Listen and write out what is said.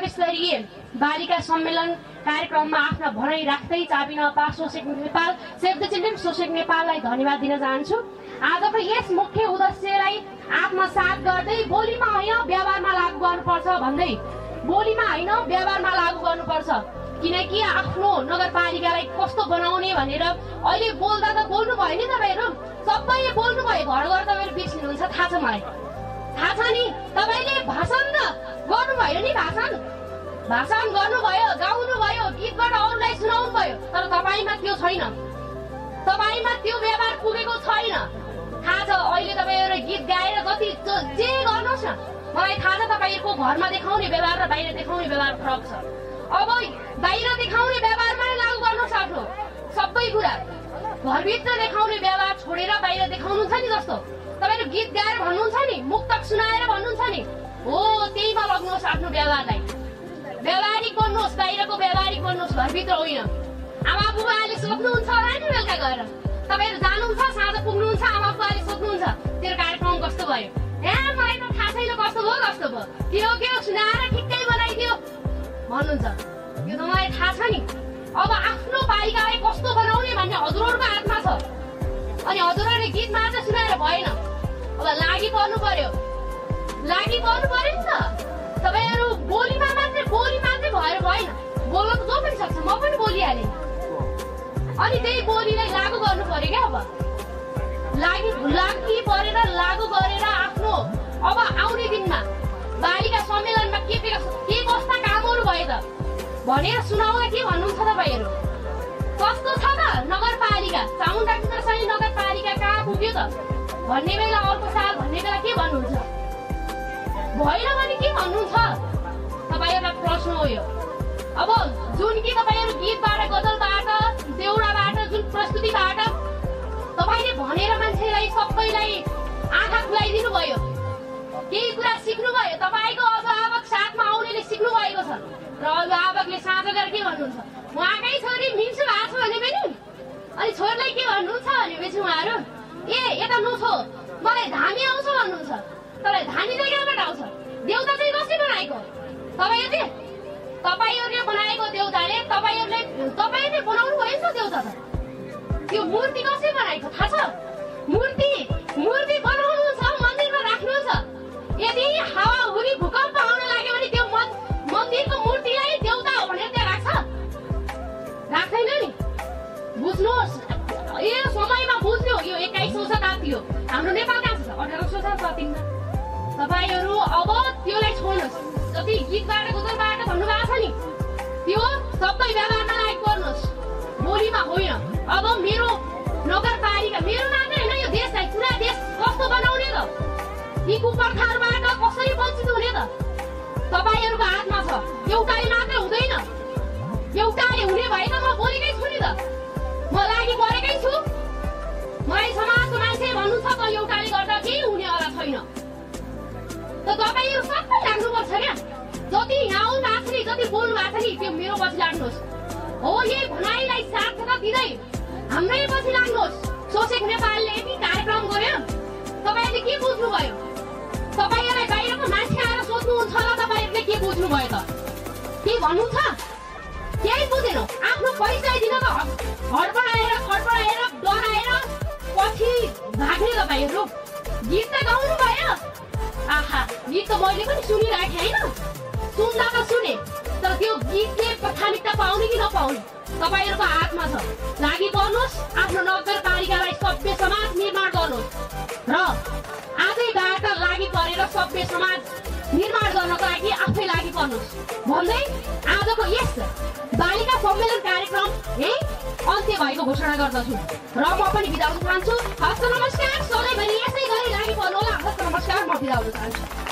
त्रिस्तरीय बालिका सम्मेलन कार्यक्रममा आफ्ना भनाइ राख्दै चाबी नपा सोसेक नेपाल सेभ द चिल्ड्रेन सोसेक नेपाललाई धन्यवाद दिन चाहन्छु। आजको यस मुख्य उद्देश्यलाई आत्मसात गर्दै बोलीमा होइन व्यवहारमा लागू गर्नुपर्छ भन्दै बोलीमा होइन व्यवहारमा लागू गर्नुपर्छ, किनकि आफ्नो नगरपालिकालाई कस्तो बनाउने भनेर अहिले बोल्दा त बोल्नु भयो नि तपाईँहरू, सबैले बोल्नु भयो, घर घर तपाईँहरू बिर्सिनुहुन्छ, थाहा छ मलाई, थाहा छ नि। तपाईँले भाषण त गर्नुभयो नि, भाषण गर्नुभयो, गाउनु भयो, गीतबाट अरूलाई सुनाउनु भयो, तर तपाईँमा त्यो छैन, तपाईँमा त्यो व्यवहार पुगेको छैन। थाहा छ अहिले तपाईँहरू गीत गाएर जति जे गर्नुहोस् न, मलाई थाहा छ तपाईँहरूको घरमा देखाउने व्यवहार र बाहिर देखाउने व्यवहार फरक छ। अब बाहिर देखाउने व्यवहारमा लागू गर्नुहोस् आफ्नो सबै कुरा, घरभित्र देखाउने व्यवहार छोडेर बाहिर देखाउनुहुन्छ नि, जस्तो तपाईँहरू गीत गाएर भन्नुहुन्छ नि, मुक्तक सुनाएर भन्नुहुन्छ नि, हो त्यहीमा लग्नुहोस् आफ्नो व्यवहारलाई, व्यवहारिक बन्नुहोस्, बाहिरको व्यवहारिक बन्नुहोस्, घरभित्र होइन। आमा बुबाले सोध्नुहुन्छ होला नि बेलुका गएर, तपाईँहरू जानुहुन्छ साँझ पुग्नुहुन्छ, आमा बुबाले सोध्नुहुन्छ तेरो कार्यक्रम कस्तो भयो, मलाई त थाहा छैन कस्तो भयो, के हो सुनाएर ठिक्कै बनाइदियो भन्नुहुन्छ, यो त मलाई थाहा छ नि। अब आफ्नो बालिकालाई कस्तो बनाउने भन्ने हजुरहरूको हातमा छ, अनि हजुरहरूले गीत मात्र सुनाएर भएन, अब लागि पर्नु पर्यो नि त। तपाईँहरू बोलीमा मात्रै भएर भएन, बोल्न त जो पनि सक्छ, म पनि बोलिहालेँ, अनि त्यही बोलीलाई लागू गर्नु पर्यो क्या। अब लागि परेर लागू गरेर आफ्नो अब आउने दिनमा बालिका सम्मेलनमा के कस्ता कामहरू भयो त भनेर सुनाउन के भन्नुहुन्छ तपाईँहरू? कस्तो छ त नगरपालिका, चामुण्डा कुन्द्रसैनी नगरपालिका कहाँ पुग्यो त भन्ने बेला, अर्को साल भन्ने बेला के भन्नुहुन्छ? भएन भने के भन्नुहुन्छ? तपाईँहरूलाई प्रश्न हो यो। अब जुन कि तपाईँहरू गीतबाट, गजलबाट, देउडाबाट, जुन प्रस्तुतिबाट तपाईँले भनेर मान्छेलाई सबैलाई आँखा खुलाइदिनु भयो, केही कुरा सिक्नु भयो, तपाईँको अभिभावक साथमा आउनेले सिक्नु भएको छ, र अभिभावकले साँझ गरेर के भन्नुहुन्छ, उहाँकै छोरी मिन्सु भएको छ भने पनि, अनि छोरीलाई के भन्नुहुन्छ भनेपछि उहाँहरू यता नछो मलाई धामी आउँछ भन्नुहुन्छ, तर धामी चाहिँ कहाँबाट आउँछ? देउता चाहिँ कसले बनाएको? तपाईँहरूले बनाएको देउताले, तपाईँहरूले बनाउनु भयो नि त देउता त, त्यो मूर्ति कसले बनाएको थाहा छ? मूर्ति बनाउनुहुन्छ, मन्दिरमा राख्नुहुन्छ, यदि हावाहुरी भूकम्प आउन लाग्यो भने त्यो मन्दिरको मूर्तिलाई देउता हो भनेर त्यहाँ राख्दैन नि। बुझ्नुहोस्, यो समयमा बुझ्नु, यो 21औं शताब्दी हो, हाम्रो नेपाल कहाँ छ? 18औं शताब्दीमा। तपाईँहरू अब त्योलाई छोड्नुहोस्, जति गीतबाट गजलबाट भन्नुभएको छ नि, त्यो सबै व्यवहारमा लागू गर्नुहोस्, बोलीमा होइन। अब मेरो नगरपालिका, मेरो मात्रै होइन, यो देशलाई, पुरा देश कस्तो बनाउने त, यी कुप्रथाहरूबाट कसरी वञ्चित हुने त तपाईँहरूको हातमा छ। एउटाले मात्र हुँदैन, एउटाले हुने भए त म बोलेकै छु नि त, म लागि परेकै छु। मलाई समाजको मान्छे भन्नुहुन्छ त एउटाले गर्दा केही हुनेवाला छैन, त तपाईँहरू सबै लाग्नुपर्छ क्या। जति यहाँ आउनु भएको छ नि, जति बोल्नु भएको छ नि, त्यो मेरो पछि लाग्नुहोस्, हो यही भनाइलाई साथ दिँदै हाम्रै पछि लाग्नुहोस्। सोसेक नेपालले यति कार्यक्रम गर्यो, तपाईँहरूले के बुझ्नुभयो? तपाईँहरूलाई बाहिरको मान्छे आएर सोध्नुहुन्छ होला, तपाईँहरूले के बुझ्नुभयो त? के भन्नुहुन्छ? केही बुझेन। आफ्नो परिचय दिन त हडबडाएर डराएर पछि भाग्ने तपाईँहरू। गीत त गाउनु भयो, आहा गीत त मैले पनि सुनिराखेँ होइन, सुन्दा त सुने, तर त्यो गीतले प्राथमिकता पाउने कि नपाउने तपाईँहरूको हातमा छ। लागि पर्नुहोस्, आफ्नो नगरपालिकालाई सभ्य समाज निर्माण गर्नुहोस्, र आजैबाट लागि परेर सभ्य समाज निर्माण गर्नको लागि आफै लागि पर्नुहोस् भन्दै आजको यस बालिका सम्मेलन कार्यक्रम अन्त्य भएको घोषणा गर्दछु, र म पनि बिदा हुन चाहन्छु। हस्त नमस्कार, सधैँभरि यसै गरी लागि पर्नु होला। हस्त नमस्कार, म बिदा हुन चाहन्छु।